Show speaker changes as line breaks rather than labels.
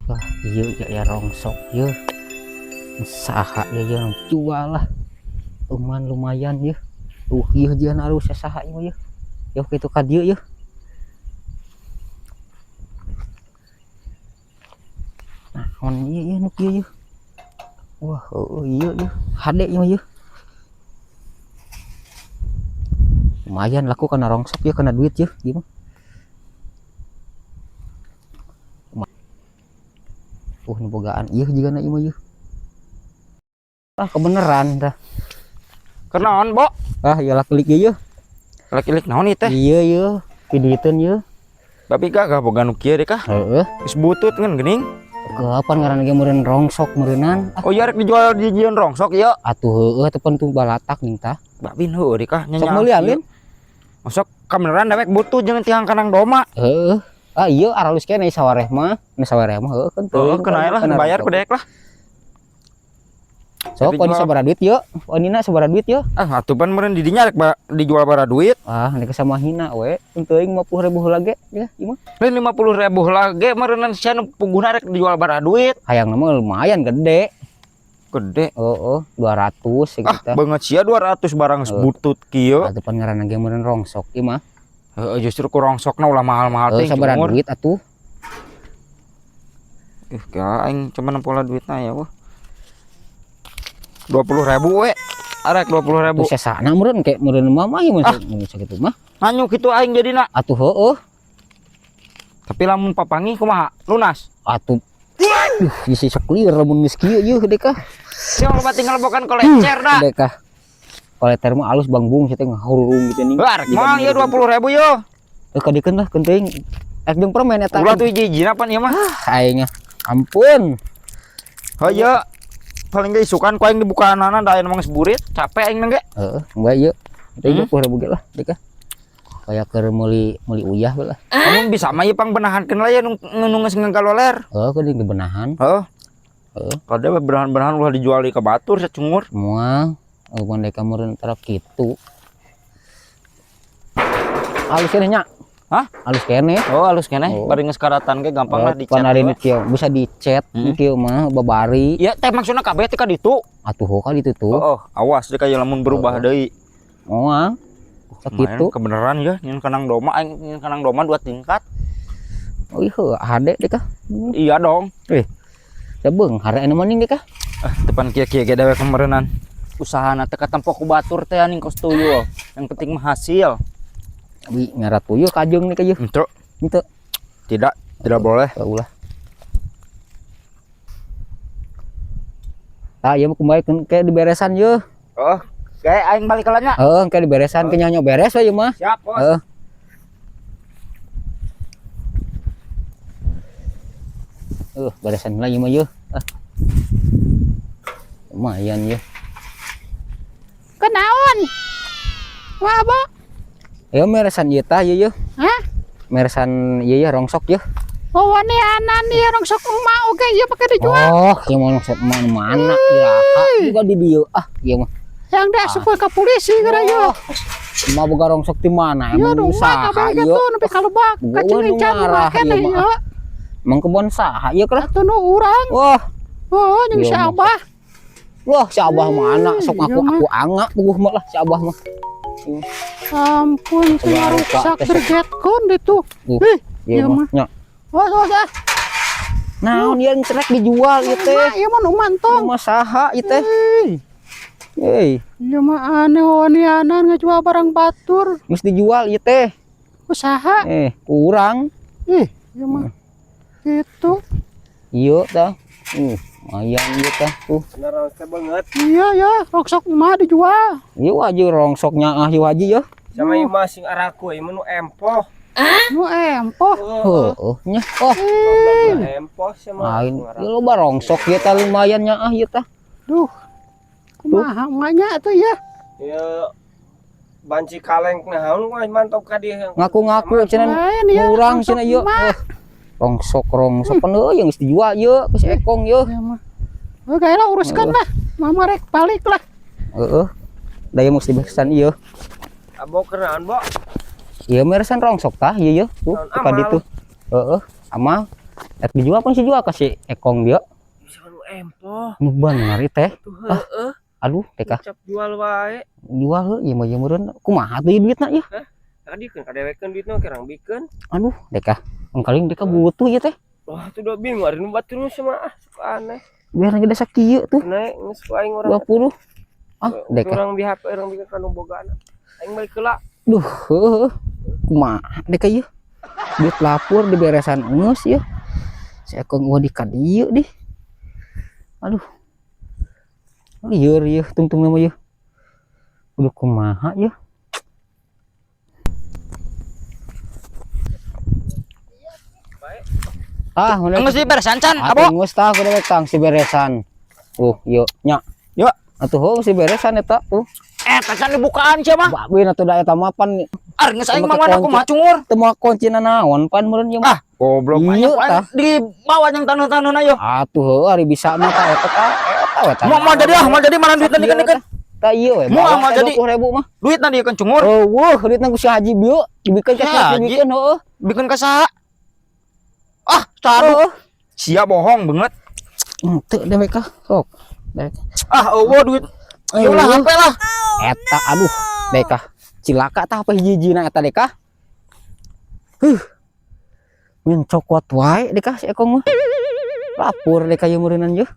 Wah, iya ya, ya rongsok ya. Saha ya ya jual lah. Lumayan lumayan ya. Iya jian alus saha ieu ya. Yo kitu ka dieu ya. Nah, on ieu ya nu kieu ya. Wah, heueuh ieu ya. Hade ieu ya. Lumayan laku kana rongsok ya, kana duit ya, ieu mah. Nu bogaan ieu jigana ieu mah ieu. Ah, kebeneran tah.
Kenaon, Bo?
Ah, ieu lakelik ieu.
Lek-lek naon ieu teh?
Iya ieu, pidieuteun ieu.
Babi gagah boga nu kieu deh kah?
Heeh.
Geus butut ngan geuning.
Kapan ngaranna ge meureun rongsok meureunnan.
Oh iya rek dijual dijieun rongsok ieu.
Atuh heueuh teh pentung balatak ning tah.
Babi heueuh deh kah
Sok meuli alin.
Masuk kameran dewek butuh jangan tiang kanang doma.
Heeh. Ah iya aralus keneh sawareh mah. Nu sawareh mah heueuh kan
Heeh, kena lah bayar ku dewek lah.
Sok kau sabaraha duit yeuh? Onina sabaraha duit yeuh?
Ah atuh pan meureun di dinya rek dijual bara duit.
Ah, nek sama hina we. Teuing 50.000 heula ge ya ieu mah.
Lain 50.000 heula ge meureun sia nu puguhna rek dijual bara duit.
Hayangna mah lumayan gede.
Gede.
Heeh, 200 sekitar.
Ah, banget sia 200 barang butut kieu.
Atuh pan ngaranna ge meureun rongsok ieu mah.
Heeh, justru ku rongsokna ulah mahal-mahal teh.
Sabaraha duit atuh?
Ih, kira aing cuma nempola duitna ya wah. 20.000 we. Arek 20.000.
Tuh sesana meureun ke meureun mah mah ieu mah sakitu mah.
Nganyu kitu aing jadina.
Atuh heueuh.
Tapi lamun papanggih kumaha? Lunas.
Atuh. Duh, isi sok lieur lamun geus kieu ieu deui kah.
Sia loba tinggal bokan kolecer dah.
Deui kah. Kolecer mah alus bangbung sia teh ngahurung gitu ning.
Heuh, arek mah ieu 20.000 yo.
Heuh kadikeun lah kenteuing. Ek jeung permen eta.
Ulah tuh hiji-hijina pan ieu mah.
Ah, aing ampun.
Heuh paling ge isukan ku aing dibukaanana da aya mah geus burit, capek aing ge.
Heeh, bae ieu. Teh 20.000 ge lah deui kah. Kaya keur meuli uyah we lah.
Amun bisa mah ieu pangbenahankeun lah ya nu geus ngagaloler.
Heuh, kudu dibenahan.
Heeh.
Heeh.
Kada benahan-benahan ulah dijual di ka batur sacungur.
Moal, mun dek meureun tarap kitu. Alus keneh nya.
Hah?
Alus keneh.
Oh, alus keneh.
Oh.
Bari geus karatan ge gampang lah dicat.
Pan ari kieu bisa dicet kieu mah babari.
Iya teh maksudna kabeh teh ka ditu.
Atuh ka ditu tuh.
Oh, awas deh kaya lamun berubah deui.
Moal. Sakitu.
Kebeneran ya, nyin kanang doma aing nyin kanang doma 2 tingkat.
Oh iya, hade deh kah?
Iya dong.
Ya beung, hare anu maning deh kah?
Ah, depan kieu-kieu ge dewek meureunan. Usahana teh katempo ku batur teh aning kos tuyul. Yang penting mah hasil.
Wi ngarat tuyul kajeng nih kayeuh.
Henteu.
Henteu.
Tidak, tidak boleh.
Ulah. Tah ieu mah kumaha ke diberesan yeuh.
Oh, kayak aing balik kalanya.
Heeh, kayak diberesan ke nyanyo beres we ieu mah.
Siap, Bos.
Heeh. Beresan lagi mah yeuh. Ah. Lumayan yeuh.
Kenaon? Wah, Bo.
Ya meresan ieu tah ieu yeuh.
Hah?
Meresan ieu yeuh rongsok yeuh.
Oh, waneanan ieu rongsok emak oge ieu pake dijual.
Oh, ieu mah rongsok emak nu mana iraha juga di dieu. Ah, ieu mah.
Yang dah asup ka polisi gara ieu.
Emak boga rongsok di mana?
Ieu
Emang
nu
saha
emak kabeh
ieu?
tuh nepi ka lebak.
Boga
Ka Cingencan
nu ngarah
make
ieu
deh
mah.
ieu.
Emang kebon saha ieu kah?
Atuh nu urang.
Wah.
Oh, jeung
Ieu
si
mah.
Abah.
Wah, si Abah mana sok ngaku
Iya mah.
aku angak puguh mah lah si Abah mah.
Ampun,
Coba
rusak
rupa, tes.
gergetkeun ditu. Ih,
Ieu
ieu
mah.
mah.
Nya.
Wah, wah, ah.
Naon ieu rek dijual ieu teh?
Emak, ieu mah nu mantong.
Mah saha ieu teh? Hei,
Ieu mah aneh wanianan ngajual barang batur.
geus dijual ieu teh.
Usaha.
Kurang.
Ih, ieu mah. Gitu.
Ieu tah. Lumayan ieu tah tuh.
Bener rongsok banget.
Iya ya, rongsok mah dijual.
Ieu aja rongsoknya ah ieu haji ya.
Sama ieu mah sing araku ieu mah nu empoh.
Nu empoh.
Heueuh nya. Oh,
Empoh sama.
lain. Ieu loba rongsok ieu tah lumayan nya ah ieu tah.
Duh. Kumaha emaknya atuh ya?
Ieu banci kaleng naon mah mantap ka dieu.
Ngaku-ngaku cenah
Lain ya.
kurang
rongsok
cenah ieu.
emak.
Rongsok rongsok pan euy geus dijual ieu geus ekong ieu.
Iya mah. Oh, gae lah uruskan lah. Mama rek balik lah.
Heeh. Da ieu mesti diberesan ieu.
Abo kenaon, Bo?
Ieu meresan rongsok tah ieu yeuh. Tuh
Naon
ka
amal.
ditu. Heeh, amal. Ek dijual pan si jual ka si Ekong dia.
Bisa nu empoh.
Nu bener ieu teh.
Tuh heueuh.
Aduh, teh kah.
Ucap jual wae.
Jual heuh ieu mah ieu meureun. Kumaha tuh ieu duitna ieu?
Tadi kan kadewekeun duitna kerang bikeun.
Aduh, dek ah. Mangkaling dek ah butuh ieu teh.
Wah, tuh udah bingung ari nu batur nu sama ah suka aneh.
Biar gede sakieu tuh.
Naik geus ku aing urang.
20. Ah, dek ah.
Urang di HP urang bikeun ka nu bogana. Aing balik heula.
Duh, heuh. Kumaha dek ieu? Duit lapur diberesan geus ieu. Si Ekong eueuh di ka dieu dih. Aduh. Lieur ieu tungtung mah ieu. Kudu kumaha ieu? Ah, udah.
Geus diberesan can,
Atuh
Abo.
geus tah kudu tang si beresan. Ieu nya.
Yuk.
Atuh heuh si beresan eta tuh.
Eh, can dibukaan sia mah.
Babin atuh da eta mah pan
Ar geus aing
Teu
mah
make
mana
kunci.
kumaha cungur.
Teu moal kuncina naon pan meureun ieu mah.
Ah, goblok
Iya,
banyak
tah.
di bawah yang tanah-tanah yo.
Atuh heuh ari bisa mah tah eta tah eta we tah.
Mau mau jadi ah, mau jadi mana duitna dikeun-dikeun.
Tah ieu we.
Mau, mau jadi.
20.000 mah.
Duitna dikeun cungur.
Eueuh, duitna ku si Haji bieu dibikeun ka
Si Haji?
dibikeun heueuh.
Bikin ka saha? Ah, cadu.
Heueuh.
Sia bohong banget.
Henteu deh mereka sok. Dek.
Ah, eueuh duit. Ieu lah
Eueuh.
HP lah.
Eta aduh, dek ah. Cilaka tah apa hiji-hijina eta dek ah. Huh. Min cokot wae dek ah si Ekong mah. Lapor dek ieu meureunan yeuh.